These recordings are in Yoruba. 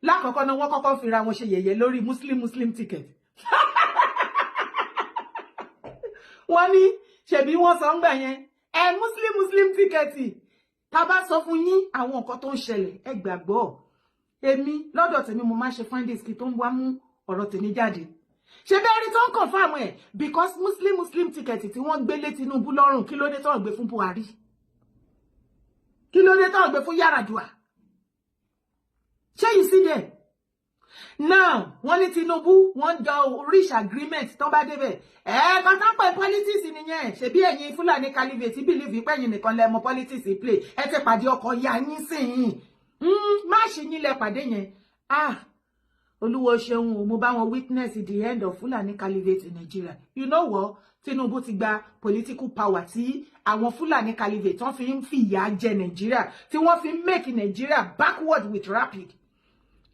Lákọ̀ọ́kọ́ náà, wọ́n kọ́kọ́ fira wọn ṣe yẹ̀yẹ́ lórí Muslim Muslim ticket. Wọ́n ní ṣebí wọ́n sọ ń gbà yẹn ẹ Muslim Muslim ticket. Tá bá sọ fún yín àwọn nǹkan tó ń ṣẹlẹ̀, ẹ gbàgbọ́ èmi. Lọ́dọ̀ tèmi, mo máa ṣe findings kí tó ń wá mú ọ̀rọ̀ tèmi jáde. Ṣe bẹ́ẹ̀ rí tó ń confirm ẹ̀, because Muslim Muslim ticket tí wọ́n gbé lé Tinubu lọ́rùn, kí ló dé tó ń gbé fún Buhari? Kí ló dé tó ń gbé fún Yar'Adua? Ṣé you see there now? Wọ́n ní Tinubu, wọ́n jọ reach agreement tó bá débẹ̀. Ẹ̀ẹ̀kan tó ń pè politics nìyẹn. Ṣebí ẹ̀yin Fúlàní caliphate believe pé ẹ̀yin nìkan lẹ mọ̀ politics play. Ẹ ti pàdé ọkọ̀ ya yín sìn má ṣe yín lẹ pàdé yẹn. Ah, Olúwo ṣeun o, mo bá wọn witness the end of Fulani caliphate in Nigeria. You know what? Tinubu ti gba political power tí àwọn Fulani caliphate tán fi ń fìyà jẹ Nigeria, tí wọ́n fi ń make Nigeria backward with rapid,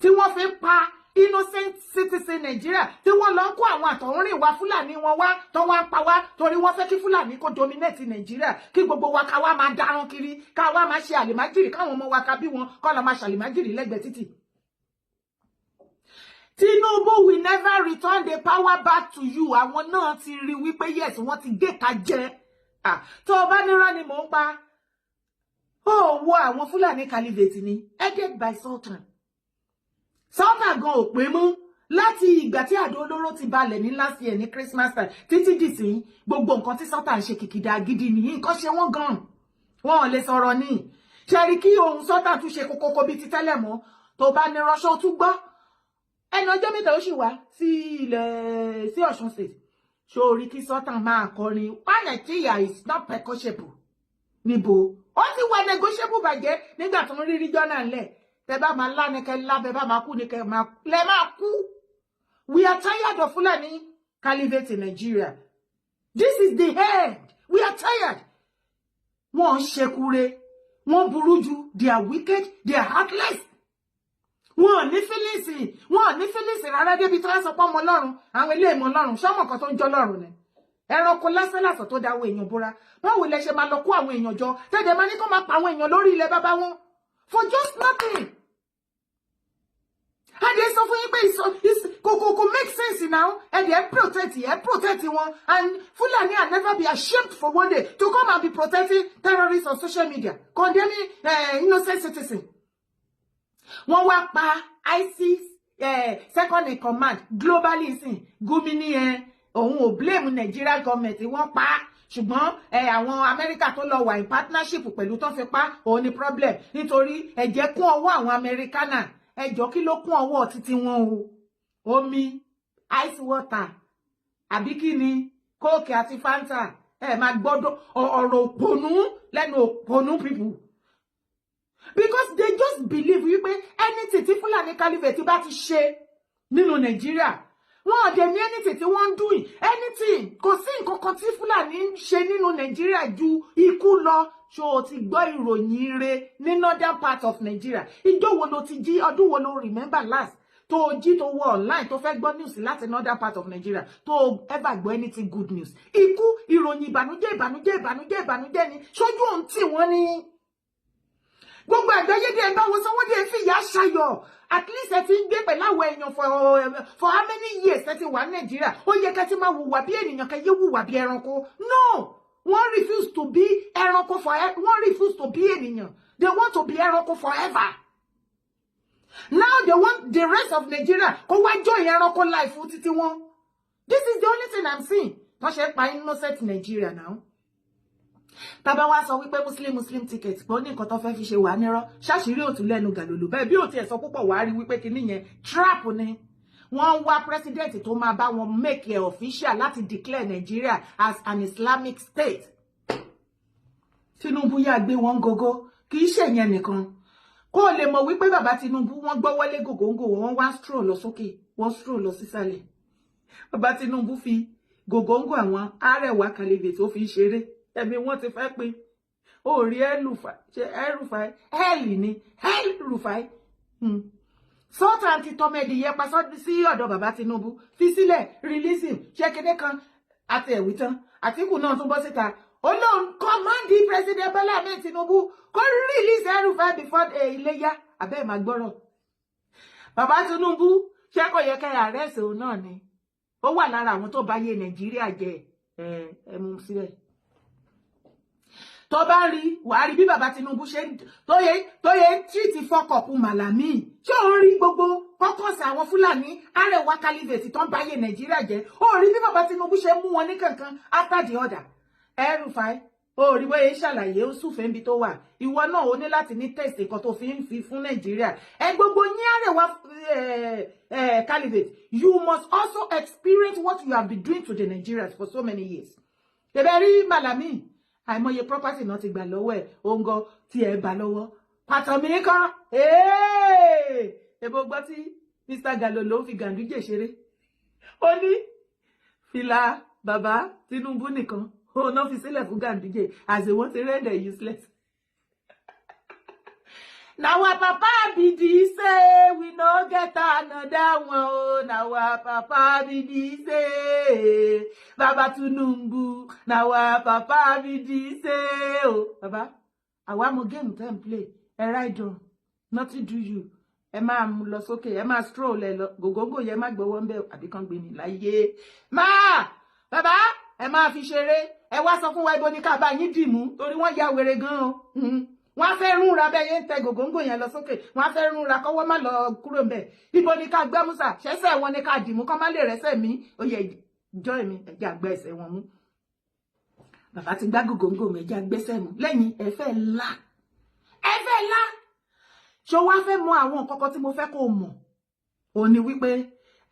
tí wọ́n fi ń pa innocent citizen Nigeria, tí wọ́n lọ ń kó àwọn àtọ̀húnrìn wa Fúlàní wọn wá tó wá ń pa wá, torí wọ́n fẹ́ kí Fúlàní kó dominate Nigeria, kí gbogbo wa ká wá máa darun kiri, ká wá máa ṣe àlèmájìrì, káwọn ọmọ wa ká bí wọn kọ́ lọ máa ṣàlèmájìrì lẹ́gbẹ̀ẹ́ títì. Tinubu will never return the power back to you. Àwọn náà ti rí wípé yes, wọ́n ti gé ka jẹ. Tó o bá nírọ́ ni mò ń pa, ó wo àwọn Fúlàní caliphate ni headed by Sultan. Sultan gan ò pé mú láti ìgbà tí àdó olóró ti balẹ̀ ní last year ní Christmas time títí dìsín. Gbogbo nǹkan tí Sultan ṣe, kìkìdá gidi nìyí. Nǹkan ṣe wọ́n gan, wọn ò lè sọ̀rọ̀ ní ṣe rí kí ohun Sultan tún ṣe kókókó bíi ti tẹ́lẹ̀ mọ́. Tó bá ní ránṣọ́ tún gbọ́, ẹnu ọjọ́ 3 ó sì wá sí ilẹ̀ sí Ọ̀ṣun State. Sórí kí Sultan máa kọrin, "One Nigeria is not negotiable." Níbo ó ti wà negotiable? Bàjẹ́ nígbà tó ń rí regional ńlẹ̀. Tẹ bá máa lá ní kẹ lábẹ, bá máa kú ní kẹ máa lẹ máa kú. We are tired of Fulani caliphate in Nigeria. This is the end. We are tired. Wọ́n ń ṣekure, wọ́n burú jù. They are wicked, they are heartless. Wọn ò ní feelings, wọn ò ní feelings rárá, débi tí wọ́n sọ pé ọmọ Ọlọ́run, àwọn ilé ìmọ̀ Ọlọ́run sọ́mọ̀ kan tó ń jọ Ọlọ́run ni ẹranko lásánlàsàn tó dáwọ́ èèyàn bóra. Báwo lẹ ṣe máa lọ kó àwọn èèyàn jọ tẹ́jẹ̀ máa ní kó máa pa àwọn èèyàn lórí ilẹ̀ bàbá wọn for just nothing? Adé sọ fún yín pé kò make sense now. And ẹ protect, ẹ protect wọn, and Fulani are never be ashamed for one day to come and be protecting terrorists on social media, condemning innocent citizens. Wọ́n wá pa ISIS second in command globally sin Gumi ní ẹ òun ò blame Nigeria government. Wọ́n pa á, ṣùgbọ́n ẹ àwọn Amẹ́ríkà tó lọ wà in partnership pẹ̀lú tó fi pa òun ní problem, nítorí ẹ̀jẹ̀ kún ọwọ́ àwọn Amẹ́ríkánà. Ẹjọ́, kí ló kún ọwọ́ títí wọn o? Omi ice water àbí kí ni Coke àti Fanta? Ẹ máa gbọ́dọ̀ ọ̀rọ̀ òpònú lẹ́nu òpònú people, because they just believe wípé anything tí Fúlàní caliphate bá ti ṣe nínú Nàìjíríà, wọn ò dẹ̀ ní anything tí wọ́n ń doing anything. Kò sí nǹkan kan tí Fúlàní ń ṣe nínú Nàìjíríà ju ikú lọ. Ṣó o ti gbọ́ ìròyìn ire ní northern part of Nigeria? Ìjọ wo ló ti jí? Ọdún wo ló remember last tó o jí, tó wọ online, tó fẹ́ gbọ́ news láti northern part of Nigeria, tó o ever gbọ́ anything good news? Ikú, ìròyìn ìbànújẹ́, ìbànújẹ́, ìbànújẹ́, ìbànújẹ́ ni. Ṣojú òun tì wọ́n ní gbogbo àgbáyé díẹ̀ bá wọn sanwó díẹ̀ fìyà ṣayọ̀. At least ẹ ti ń gbé pẹ̀lú àwọn èèyàn for how many years ẹ ti wà ní Nàìjíríà? Ó yẹ kẹ́ ti máa hùwà bí ènìyàn, kẹ́ yé hùwà bí ẹranko. No, wọ́n refuse to be ẹranko for, wọ́n refuse to be ènìyàn. They want to be ẹranko forever. Now they want the rest of Nigeria kó wá join ẹranko life títí wọn. This is the only thing I'm seeing tó ṣe pa innocent Nigeria now. Tàbá wá sọ wípé Muslim Muslim ticket pé ó ní nǹkan tó fẹ́ fi ṣe wà nírọ́, ṣàṣírí òtún lẹ́nu gàlòlò bẹ́ẹ̀ bí ò tiẹ̀ sọ púpọ̀, wàá rí wípé kinní yẹn trap ni. Wọ́n ń wá president tó máa bá wọn make it official láti declare Nigeria as an Islamic state. Tinubu yá gbé wọn gógó. Kì í ṣèyẹn nìkan, kó o lè mọ̀ wípé bàbá Tinubu, wọ́n gbọ́ wọlé gògóńgò, wọ́n wá stroll lọ sókè, wọ́n stroll lọ sísàlẹ̀. Bàbá Tinubu fi gògóńgò àwọn Arẹwà caliphate tó fi ń ṣeré, ẹ̀mí wọ́n ti fẹ́ pin. Ó rí El-Rufai, ṣe El-Rufai hẹ́ẹ̀lì ni El-Rufai. Sultan ti tọmọ ẹdìyẹ pa sí ọ̀dọ̀ bàbá Tinubu, fi sílẹ̀, release him, ṣé kéde kan àti ẹ̀wí tán. Àtíkù náà tún bọ́ síta, ó lóun command President Bola Ahmed Tinubu kó release El-Rufai before Iléyá. Abẹ́ máa gbọ́rọ̀. Bàbá Tinubu, ṣé kò yẹ kẹ́ arrest òun náà ni? Ó wà lára àwọn tó bá yé Nàìjíríà jẹ. Ẹ mú síbẹ̀. Tó bá rí, wàá rí bí bàbá Tinubu ṣe tó yẹ treat fuck up Màlàmí. Ṣé òun rí gbogbo caucus àwọn Fúlàní Arewa Caliphate tó ń báyé Nàìjíríà jẹ́? Ó rí bí bàbá Tinubu ṣe mú wọn ní kankan after the other. El-Rufai, ó rí bóyá ṣàlàyé, ó súfèé níbi tó wà. Ìwọ náà, ó ní láti ní test nǹkan tó fi ń fi fún Nàìjíríà. Ẹ gbogbo yín Arewa Caliphate, you must also experience what you have been doing to the Nigerians for so many years. Tẹ̀bẹ̀ rí Malami, àìmọye property náà ti gbà lọ́wọ́ ẹ̀, òǹgọ tí ẹ bá lọ́wọ́ pàtàkì kan. Ebo gbọ́ tí Mr. Gallo ló ń fi Ganduje ṣeré, ó ní fìlà bàbá Tinubu nìkan òun náà fi sílẹ̀ fún Ganduje, as they want to render useless. Na our papa be this, say we no get another one o. Na our papa be this, say Baba Tinubu, na our papa be this o. Baba, àwa mọ game tẹ́ ń play. Ẹ ride on, nothing do you. Ẹ máa mú lọ sókè, ẹ máa stroll ẹ lọ gògóńgò yẹn, má gbowó ń bẹ àbí kán gbé mi láyé máa. Bàbá, ẹ máa fi ṣeré. Ẹ wá sọ fún wa ibo ní ká bá yín dìmú, torí wọ́n ya wèrè gan o. Wọ́n á fẹ́ rúnra bẹ́ẹ̀ yẹn ń tẹ gògóńgò yẹn lọ sókè, wọ́n á fẹ́ rúnra kọ́wọ́ má lọ kúrò ńbẹ̀. Ibo ní ká gbẹ́ musa ṣẹ́sẹ̀ wọn ní ká dìmú kọ́ má lè rẹ́sẹ̀ mí? Ó yẹ jọ́ èmi, ẹ̀jẹ̀ àgbẹ̀ ẹsẹ̀ wọn mú. Bàbá ti gbá gògóńgò mi, ẹ̀jẹ̀ àgbẹ̀sẹ̀ mú lẹ́yìn. Ẹ fẹ́ lá, ẹ fẹ́ lá. Ṣó wá fẹ́ mọ àwọn nǹkan kan tí mo fẹ́ kó o mọ̀? Ò ní wípé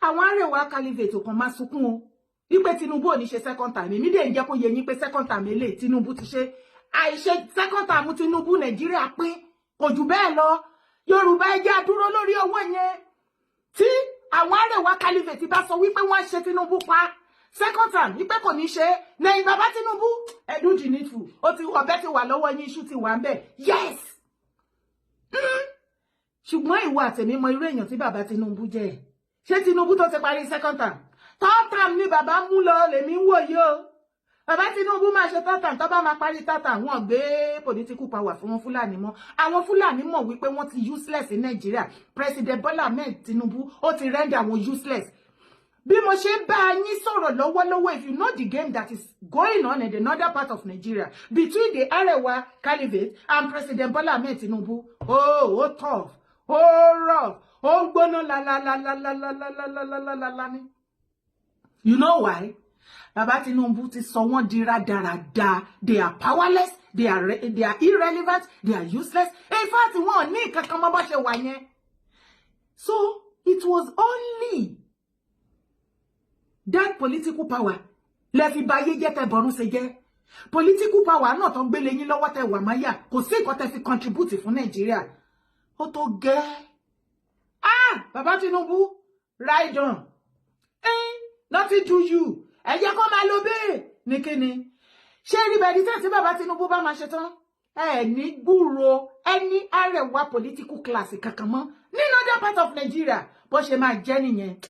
àwọn Arewa Caliphate kan máa sunkún o, wípé Tinubu ò ní ṣe second term. Èmi dẹ̀ ń jẹ́ kó yé yín pé second term eléyìí Tinubu ti ṣe, àìṣe second term Tinubu, Nàìjíríà pín kò jù bẹ́ẹ̀ lọ. Yorùbá, ẹ jẹ́ á dúró lórí owó yẹn. Tí àwọn Arewa Caliphate bá sọ wípé wọ́n ṣe Tinubu pa second term, wípé kò ní ṣe lẹ́yìn bàbá Tinubu, ẹ do the needful. Ó ti ọ̀bẹ ti wà lọ́wọ́ yín, iṣu ti wà ń bẹ̀. Yes, ṣùgbọ́n ìwọ àtẹ̀mí mọ irú èèyàn tí bàbá Tinubu jẹ́. Ṣé Tinubu tó ti parí second term, third term ni bàbá mú lọ lèmi ń wò yìí o. Bàbá Tinubu máa ṣe third term. Tó bá máa parí third term, wọ́n gbé political power fún wọn Fúlàní mọ́. Àwọn Fúlàní mọ̀ wípé wọ́n ti useless ní Nàìjíríà. President Bola Ahmed Tinubu, ó ti render àwọn useless. Bí mo ṣe bá yín sọ̀rọ̀ lọ́wọ́lọ́wọ́, if you know the game that is going on in the northern part of Nigeria between the Arewa Caliphate and President Bola Ahmed Tinubu, oh, ó tough, ó rough, ó ń gbóná lálálálálálálálálálá ní. You know why? Bàbá Tinubu ti sọ wọ́n di rádaràda. They are powerless, they are irrelevant, they are useless. In fact, wọn ò ní nǹkan kan mọ́ bó ṣe wà yẹn. So it was only that political power lẹ fi ba ayé jẹ́, tẹ bọ̀rún ṣe jẹ́. Political power náà tó ń gbélé yín lọ́wọ́, tẹ wà máyà, kò sí nǹkan tẹ fi contribute fún Nàìjíríà. Ó tó gẹ́. Ah, bàbá Tinubu, ride on. Nothing do you. Ẹ jẹ́ kó máa lo bẹ́ẹ̀ ní kíni. Ṣé rí bẹ́ẹ̀ ní tẹ́sí bàbá Tinubu bá máa ṣe tán, ẹ ní gbúrò ẹni Arewa political class kankan mọ́ ní northern part of Nigeria. Bó ṣe máa jẹ́ nìyẹn.